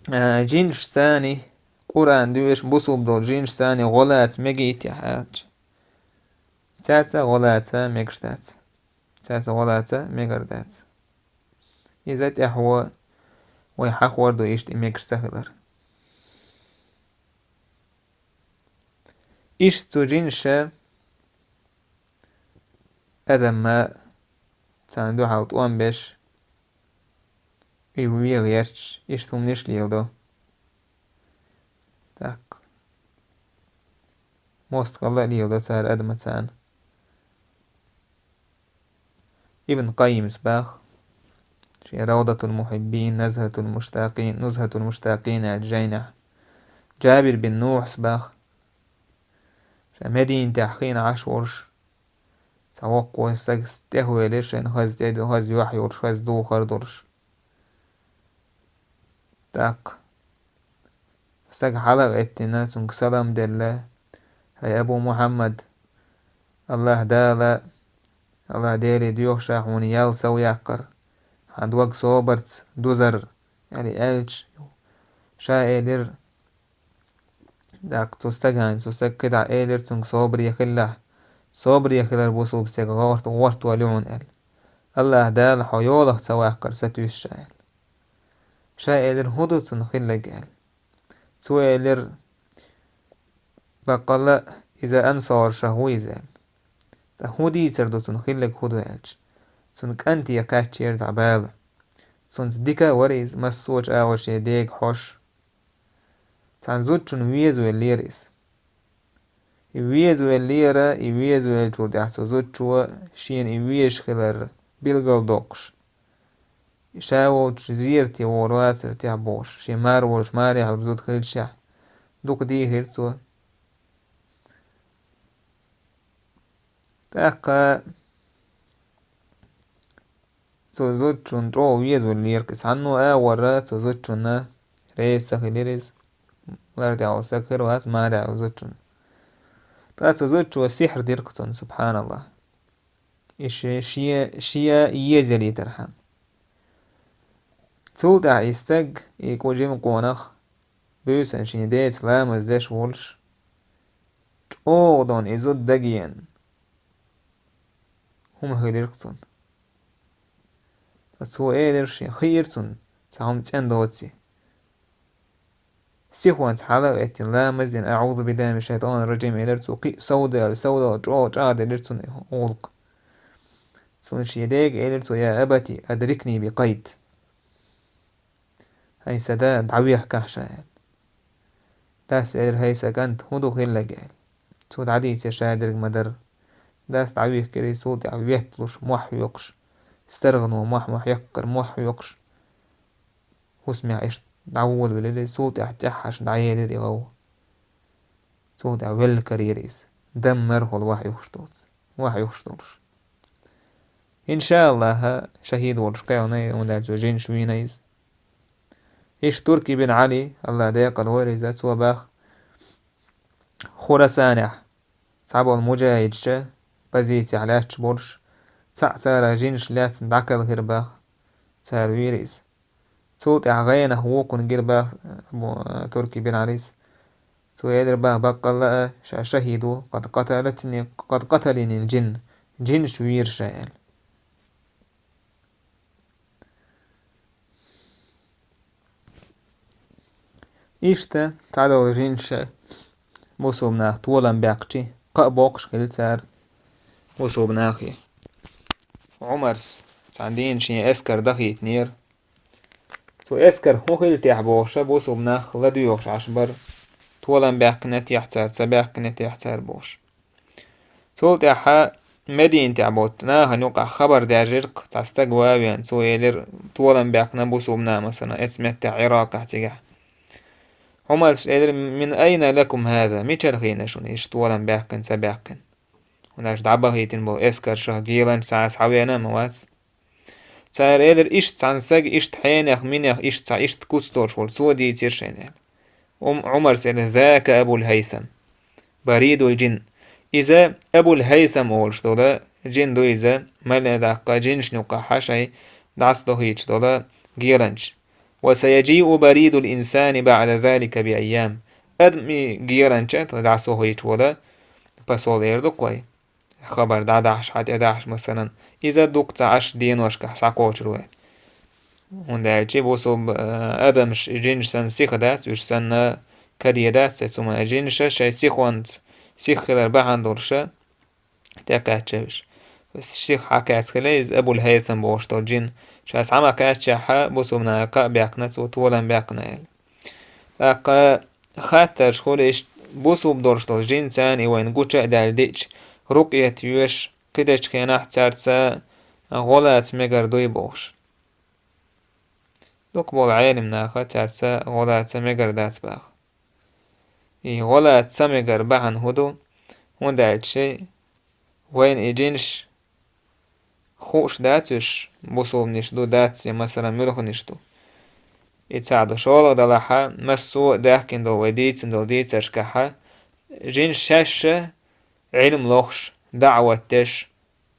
а, жинаш царний, Къуръан доьшуш бусулба долу жинаш царний гӀо лаца мегий техьа аьлча. Цаьрца гӀо лаца мегаш дац. Цаьрца гӀо лаца мегар дац. Иза тӀаьхьо вай хьахор ду иштта и мегаш ца хилар. Иштта цу жинаша адамна царна дуьхьал тӀом беш, и вен гӀерташ, иштта хӀуманаш леладо. ТӀаккха мостагӀалла а леладо цара адамна царна. Ибн Къаййимас боху шен «Равдатул мухьиббин, назхатул муштакъин, нузхатул муштакъин» аьллачу жайнахь. Джабир бин Нухьас боху, ша Мединатехь хиъна Ӏаш волуш, цхьа воккхавой стаг тӀехвелира шайна хаза тӀе, хаза юьхь йолуш, хаза духар долуш. ТӀаккха стаг хьала а гӀеттина, цуьнга салам делла: «ХӀай Абу Мухьаммад, АллахӀ Дала, АллахӀ Деле доьху ша хьуна ял сов яккхар, хьан дог собарца дузар», аьлла аьлча, ша элира, тӀаккха цу стагана, цу стага кхидӀа элира цуьнга: «Собаре хилалахь, собаре хилар бусулба стеган гӀорт-, гӀортор ю хьуна», аьлла. «АллахӀ Дала хьо йолах ца ваккхар сатуьйсу ша», аьлла. Ша элира: «ХӀун ду цунна хилларг?» аьлла. Цо элира: «Баккъалла а, иза ансаршах ву иза», аьлла. «Ткъа хӀун дийцар ду цунна хилларг хӀун ду?» аьлча, цуьнан кӀанте кхаьчнера цхьа бала. Цуьнца дика а вара иза, массочу агӀор шен дега хьош. Цхьана зудчунна везавеллера иза. И везавеллера, и везавеллачул тӀаьхьа цу зудчо шена и везаш хилар билгалдоккхуш, ша волчу зерате вогӀур вацара техьа бохуш, шен мара волуш марехь зуда хилчахь, дукха дийхира цо. ТӀаккха цу зудчунна чӀогӀа везавеллера-кх иза. Цхьанна а агӀора цу зудчунна реза ца хилира иза. Лар тӀехь волу стаг хир вац марехь волу зудчунна. Ткъа цу зудчо сихьр дира-кх цунна, субхьаналлахӀ. И ши-, шен, шен еза ялийтархьама. Цул тӀаьхьа и стаг, и кӀу-, жима къонах, буьйсанна шен деца ламаз деш волуш, чӀогӀа дона и зуда дагеана хӀума хилира-кх цунна. Ткъа цо элира шен, хиира цунна, цхьа хӀума цӀена доций. Сихонца хьала а гӀеттина, ламаз дина, «АӀузу биллахӀи мина шшайтӀани рражим», элира цо, кхин а совдала, совдала, чӀогӀа чӀагӀделира цунна и гӀуллакх. Цунна шен дега элира цо: «Я абати, адрикни би къайд». «ХӀай сан да, дӀавехкахь ша», аьлла. Дас элира: «ХӀай сан кӀант, хӀун ду хилларг?» — аьлла. Цо дӀадийцар ша дерг ма-дарра. Дас дӀавихкира из, цул тӀаьхьа ветталуш, мохь хьоькхуш, старгӀано мохь-мохь яккхар, мохь хьоькхуш, хӀусамехь иштта дӀаволавелира из, цул тӀаьхьа тӀаьххьарчу дӀаелира и гӀовгӀа. Цул тӀаьхьа велла карийра иза. Дам-мархӀал вахь юхуш долчу, вахь юхуш долуш. Иншааллахь, шахӀид волуш кхелхина, хӀунда аьлча цо жинаш вийна иза. Иштта Турки бин Ӏали, АллахӀ декъала войла иза, цо баха, Хурасанехь цхьаболу муджахӀидаш позицехь лаьтташ болуш, цхьаъ цара жинаш лаьцна дӀакхелхира баха, цара вийра иза. Цул тӀаьхьа гӀенах вукхунна гира баха, бу-, Турки бин Ӏалис. Цо элира баха: «Баккъалла а, ша шахӀид ву, къад къаталатни, къад къаталанил джин, жинаш вийра ша», — аьлла. Иштта цхьадолу жинаш бусулба нах толам баьккхича, кхаъ боккхуш хилла цара бусулба нахе. Ӏумарс цхьана дийнахь шен эскар дахийтинера. Цу эскар хӀун хилла техьа бохуш, бусулба нах ладоьгӀуш Ӏаш бара, толам баьккхина техьа цара, ца баьккхина техьа цара бохуш. Цул тӀаьхьа Мединатехь болчу нахана юкъахь хабар даьржира-кх, цхьа стаг ван а веана, цо элира, толам баьккхина бусулба нах, масала, эцу меттехь Ӏиракъехь цигахь. Ӏумарс элира: «Мин айна лакум хӀаза?» Мичара хиъна шуна иштта толам баьккхина, ца баьккхина? ХӀунда аьлча дӀабахийтина болу эскарш геланчу схьа а схьавеана а ма вац. Цара элира: «Иштта цхьана стага, иштта хьенех, минех, иштта цхьа иштта куц долуш волу, цо дийцира шайна», — аьлла. Ум-, Ӏумарс элира: «Зака Абул-Хьайсам, баридул джин». Иза Абул-Хьайсам олуш долу джин ду иза, мел а даккха жинашна юккъахь шайн дӀасадохуьйтуш долу геланча. «Ва саяджиу баридул инсани баъда залика би айям». Адамийн геланча дӀасадохуьйтуш волу посол эр ду-кх вай. Хабар дӀадахьаш, хьан тӀедахьаш, масалан, иза дукха ца Ӏаш деношкахь схьакхочур ву. ХӀунда аьлча бусулба, э, адамаш, жинаш санна сиха дац, уьш санна каде дац, цума жинаша шайн сихонца, сиха хилар бахьана долуша тӀекхаьчча уьш. Сиха хьакхаьчча хила иза Абул-Хьайсам бохуш долу жин. Ша схьа ма кхаьччехьа, бусулба наха кхаъ баьккхина, цо толам баьккхина аьлла. ТӀаккха хаттарш хуьлу иштта, бусулба долуш долу жин царна и вайна гуча а даьлла диъча, рукъет йоьш, кхидечу хенахь цаьрца гӀо лаца мегар дуй бохуш. Дукха болу Ӏелам наха цаьрца гӀо лаца мегар дац баха. И гӀо лаца ца мегар бахьана хӀун ду? ХӀунда аьлча вайна и жинаш хууш дац уьш, бусулбанаш ду, дац я, масалан, муьлханаш ду. И цхьа ду, шолгӀа далахьа, массо а даьхкина долу вай дийцина долу дийцаршкахьа, жинаш шаьшша Ӏилма лохуш, даӀват деш,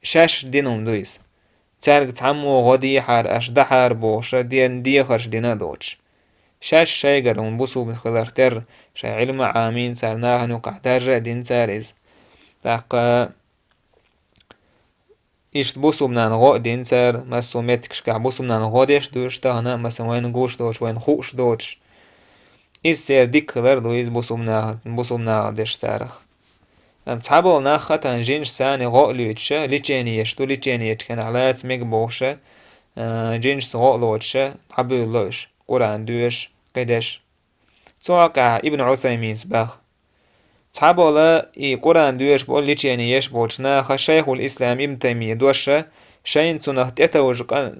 шаьш дина хӀума ду иза. Цаьрга цхьаммо гӀо дехьара, аша дахьара бохуша, ден дехарш дина а доцуш. Шаьш шайгара хӀума бусулба хиларх терра, шайн Ӏилма а Ӏамийна цара, нахана юкъахь даржа а дина цара иза. ТӀаккха иштта бусулбанан гӀо а дина цара, массо а меттигашкахь бусулбанан гӀо деш ду уьш тахана, масалан, вайна гуш доцуш, вайна хууш доцуш. Иза церан дика хилар ду иза бусулбанан, бусулбанан гӀо деш царах. Амма цхьаболу нах хатан жинаш царна гӀо а лоьцуша, лечение еш ду, лечение ечу хенахь лаца мега бохуша, а, жинашца гӀо а лоцуша, дӀабуьйлало уьш, Къуръан доьшуш, кхидеш. Цу хьокъехь Ибн Ӏусайминс баха. Цхьаболу и Къуръан доьшуш болу, лечение еш болчу наха Шайхул-Ислам Ибн Таймия доша, шайна цунах тӀетовжа къа-,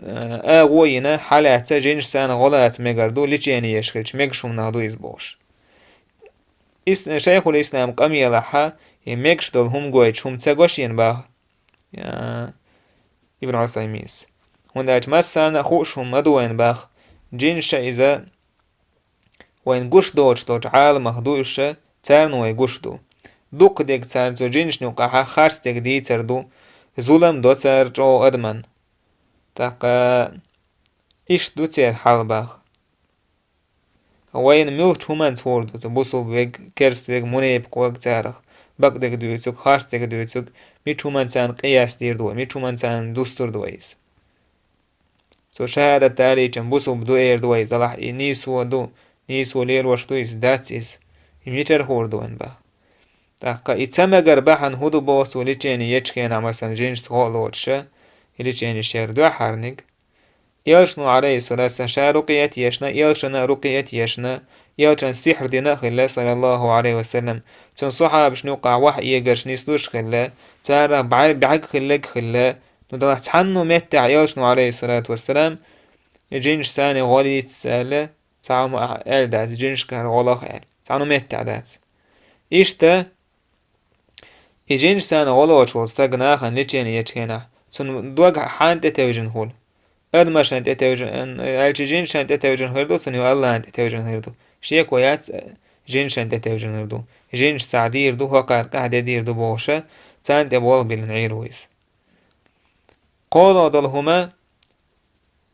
агӀо йина, хьалаьцна жинаш царна гӀо лаца мегар ду, лечение еш хилча мегаш хӀуманах ду иза бохуш. Ис-, Шайхул-Ислам къамелахьа, и мегаш долу хӀума гойтуш хӀума ца го шена баха, а, Ибн Ӏусайминс. ХӀунда аьлча массарна а хууш хӀума ма ду вайна баха, жинаша иза вайна гуш доцуш долчу Ӏаламах ду уьш, царна вай гуш ду. Дукха дерг царна цу жинашна юкъахьа харц дерг дийцар ду, зулам до цара чӀогӀа адаман. ТӀаккха иштта ду церан хьал баха. Вайна муьлхачу хӀуманца хуур ду, цу бусулба вег, керста вег, мунепакъ вег царах, бакъдерг дуьйцург, харц дерг дуьйцург, мича хӀуманца царна къияс дийр ду вай, мича хӀуманца царна дустур ду вай иза. Цо шахӀадат далийча бусулба ду эр ду вай иза, алахь и нийсо ду, нийсо лелош ду иза, дац иза. И мичара хуур ду вайн баха. ТӀаккха и ца мегар бахьана хӀун ду боху цо лечение ечу хенахь, масалан, жинашца гӀо а лоцуша, и лечение шера дуьххьарниг. Элчано, Ӏалайхиссалату вассалам, ша рукъият ешна, элшана рукъият ешна, Элчан сихьр дина а хилла, саллаллаху Ӏалайхи ва саллам, цун сахьабашна юкъахь вахьи эгарш нислуш а хилла, царах бӀаь-, бӀаьрг хилларг а хилла, ну, далахь цхьанна меттехь Элчано, Ӏалайхи салату ва салам, жинаш царна гӀо лийца аьлла, цхьа хӀума аьлла дац, жинашкара гӀо лаха аьлла, цхьанна меттехь дац. Иштта, и жинаш царна гӀо лоцуш волу стаг нахана лечение ечу хенахь, цуьнан дог хьанна тӀетевжина хуьлу? Адамашна тӀетевжина, аьлча жинашна тӀетевжина хир ду, цуьнан ю Аллахьна тӀетевжина хир ду. Шеко яц, жинашна тӀетевжина хир ду. Жинаш схьадийр ду, хӀокхара къаьхьа де дийр ду бохуша, царна тӀе болх биллина Ӏийр ву иза. КхоалгӀа долу хӀума,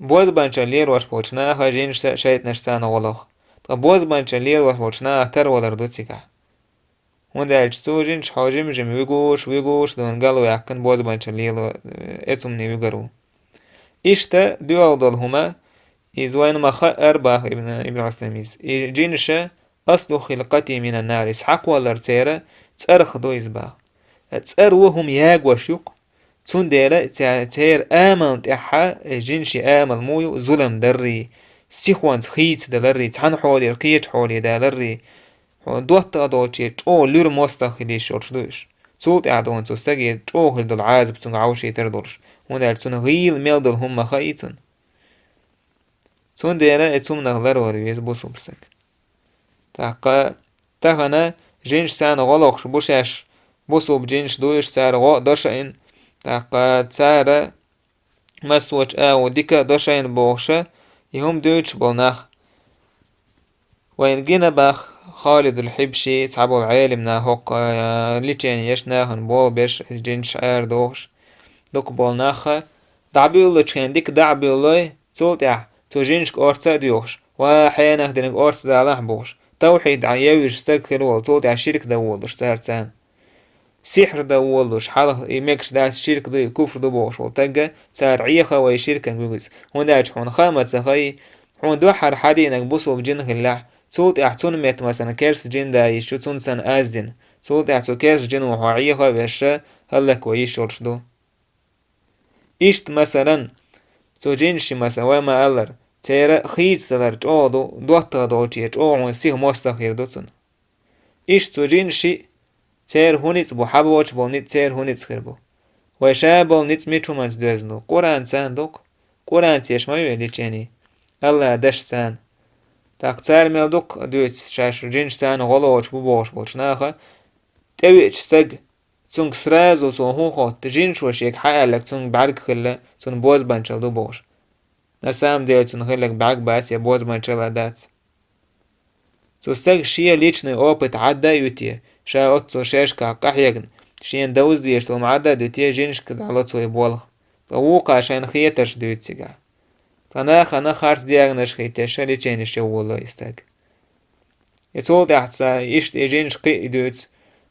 бозбанчалла лелош болчу наха жинаш шайтӀанаш царна гӀо лаха. Ткъа бозбанчалла лелош болчу наха тарвалар ду цигахь. ХӀунда аьлча цу жинаш хьо жим-жим вуьгуш, вуьгуш, дуьйна галваьккхина бозбанчалла лело, э, эцумне вуьгур ву. Иштта доьалгӀа долу хӀума, иза вайна ма-хаъара баха Ибн, Ибн Ӏусаймис. И жинаша аслу хилкъати минан нар, иза хьакхоллар церан цӀарах ду иза баха. ЦӀаро хӀума ягош ю-кх. Цундела ца-, церан амална тӀаьхьа жинашийн амал муха ю, зулам даррий, сихонца хийцадаларрий, цхьана хьолера кхечу хьоле даларрий, хьо доттагӀа долчу чӀогӀа луьра мостагӀа хила йиш йолуш ду уьш. Цул тӀаьхьа дуьйна цу стаге чӀогӀа хир долу Ӏазап цуьнга Ӏовшийтар долуш, хӀунда аьлча цунна гӀийла мел долу хӀума ма хаьий цунна. Цундела и цумнах ларвала веза бусулба стаг. ТӀаккха тахана жинаш царна гӀо лохуш бу шаьш, бусулба жинаш ду уьш, цара гӀо а до шайна, тӀаккха цара массо а чӀогӀа дика а до шайна бохуша, и хӀума дуьйцуш болу нах. Вайна гина баха Халидул Хьибши, цхьаболу Ӏелам нах хӀокху, а, лечение еш нахана болх беш, жинаш арадохуш, дукха болу наха, дӀабуьйлучу хенахь дика дӀа а буьйлой, цул тӀаьхьа цу жинашка орца а доьхуш, ва хьенах динарг орца далахь бохуш, тавхьид дӀа евзаш стаг хир волу, цул тӀаьхьа ширк дан волуш цара царна. Сихьр дан волуш, хьалха и мегаш дац, ширк ду, и куфр ду бохуш волу тагга, цара Ӏеха вай ширкан вуьгуц, хӀунда аьлча хьуна хаа ма ца хаьий, хьуна дуьххьара хьан динарг бусулба жин хиллехь, цул тӀаьхьа цунна метта, масалан, керста жин да йиш ю, цунна санна аз дина, цул тӀаьхьа цу керста жино хьо Ӏеха а вешша, хӀаллакван йиш йолуш ду. Иштта, масалан, цу жинаши, масалан, вай ма-аллара, церан хийцадалар чӀогӀа ду, доттагӀа долчу чӀогӀа хьуна сиха мостагӀа хир ду цунна. Иштта цу жинаши, церан хӀун ницкъ бу, хьан боцуш болу ницкъ церан хӀун ницкъ хир бу? Вай ша болу ницкъ мича хӀуманца доьзна ду? Къуръан царна ду-кх. Къуръанца еш ма ю и лечение. Аллахь даш царна. ТӀаккха цара мел дукха дуьйцу шаьш жинаш царна гӀо лоцуш бу бохуш болчу наха, тӀевеача стаг, цуьнга сразу цо хӀун хотту, жинаш ву шега хьан аьлларг цуьнга бӀаьрг хилла, цунна бозбанчалла ду бохуш. На самом деле цунна хилларг бӀаьрг бац я бозбанчалла дац. Цу стага шен личный опыт Ӏадда а ю те, ша оццул шаьшкахь къахьегна, шена довза дезаш долу ма Ӏадда а ду те, жинашка дӀало цо и болх. Ткъа вукхо шайна хетарш дуьйцу цигахь. Ткъа нахана харц диагнозаш хийтта ша леченеш йо волло и стаг. И цул тӀаьхьа ца иштта и жинаш кхин а дуьйцу,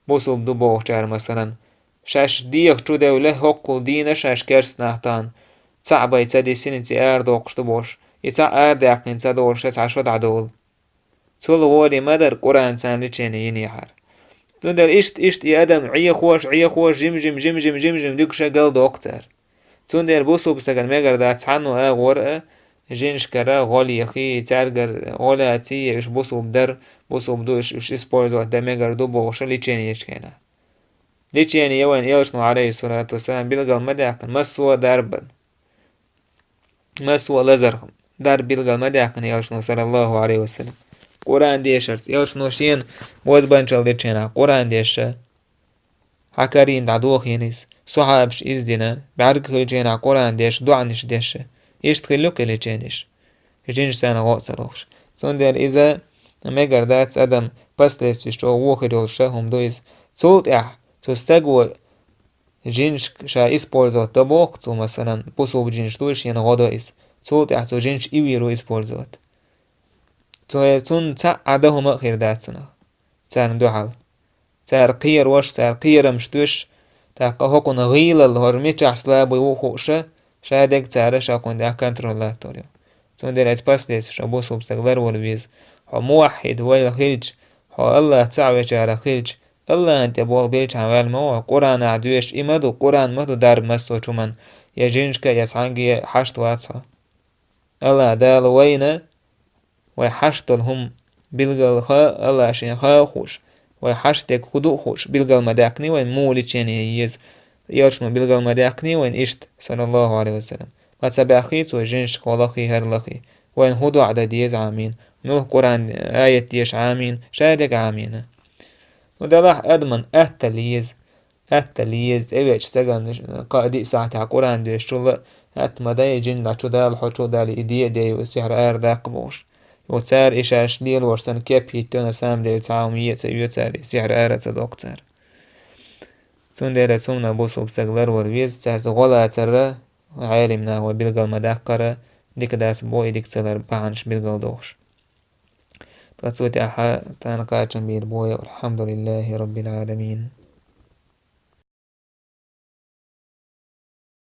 бусулба ду бохучара, масалан, шаьш деха чу девлла, хӀоккхул дийна шаьш керста нах тахана, цхьаъ бай ца дисина, цӀе арадоккхуш ду бохуш, и цхьаъ арадаьккхина ца долуш, цхьа шо дӀадолу. Цул гӀоле ма дара Къуръан царна лечение йинехьара. Цундела иштта, иштта и адам Ӏехош, Ӏехош, жим-жим, жим-жим, жим-жим дуьгуша галдоккху цара. Цундела бусулба стагана мегар дац цхьанна агӀор а, жинашкара гӀо лехий, цаьргара гӀо лаций, уьш бусулба дара, бусулба ду, уьш, уьш использовать дан мегар ду бохуша лечение ечу хенахь. Лечение вайн элчано, Ӏалайхиссалату вассалам, билгал ма даьккхина, массо а дарба. Массо а лазар дарба билгал ма даьккхина элчано, саллаллаху Ӏалайхи ва саллам. Къуръан дешарца, элчано шена бозбанчалла дечу хенахь Къуръан деша, хьан карийна дӀадохийна иза, сахьабаш иза дина, бӀаьрг хилчу хенахь Къуръан деша, доӀанаш деша. Иштта хилла ю кхин леченеш. Жинаш царна гӀо а ца лохуш. Цундела иза мегар дац адам последствиеш чӀогӀа вохир йолуш а хӀума ду иза. Цул тӀаьхьа цу стаго жинаш ша использовать до боху цо, масалан, бусулба жинаш ду, шена гӀо до иза. Цул тӀаьхьа цу жинаш и вийр ву использовать. Цо, цунна цхьаъ Ӏада хӀума а хир дац цунах. Царна дуьхьал. Цара кхерош, цара кхерамаш туьш, тӀаккха хӀокхунна гӀийлалла хӀора мичахь слабый ву хууша, ша дерг цара ша кхунна тӀехь контроль латтор ю. Цундела эца последствиеш бусулба стаг ларвала веза. Хьо муваххьид вайл хилча, хьо Аллах цхьаъ вечара хилча, Аллахьан тӀе болх белчхьан ваьлла ма ву, Къуръанахь доьшуш и ма ду, Къуръан ма ду дарба массо а чу хӀуманна, я жинашка, я цхьаьнгге хьашт вац хьо. Аллах Дала вайна, вай хьашт долу хӀума билгал ха, Аллах шен ха а хууш, вай хьашт дерг хӀу ду а хууш, билгал ма даьккхиний вайна муха лечение е еза. Элчано билгал ма даьккхиний вайна иштта, саллаллаху Ӏалайхи ва саллам. Ма ца баьххий цо жинашка хӀо лахий, хӀара лахий. Вайна хӀу доӀа дан деза Ӏамийна. Муьлха Къуръан аят деша Ӏамийна, ша дерг Ӏамийна. Ну, делахь адаман атта леза. Атта леза, тӀевеача стагана кхаа-диъ сахьтехь Къуръан доьшучул а атта ма дай, жин дӀачу дала, хьо чу дала, и де а дей, сихьр ара даккха бохуш. Йо, цара и шаьш лелош санна кеп хӀиттийна, на самом деле цхьа а хӀума е а ца оьцу цара, и сихьр ара а ца доккху цара. Цундела цунна бусулба стаг ларвар веза, цаьрца гӀо лацара, Ӏелим нах вай билгал ма даккхара, дика дац бо и дика ца лар бахьанаш билгал дохуш. Ткъа цу тӀехь тхан кхачам бийр бу вай, валхьамдулиллахӀи раббил Ӏаламин.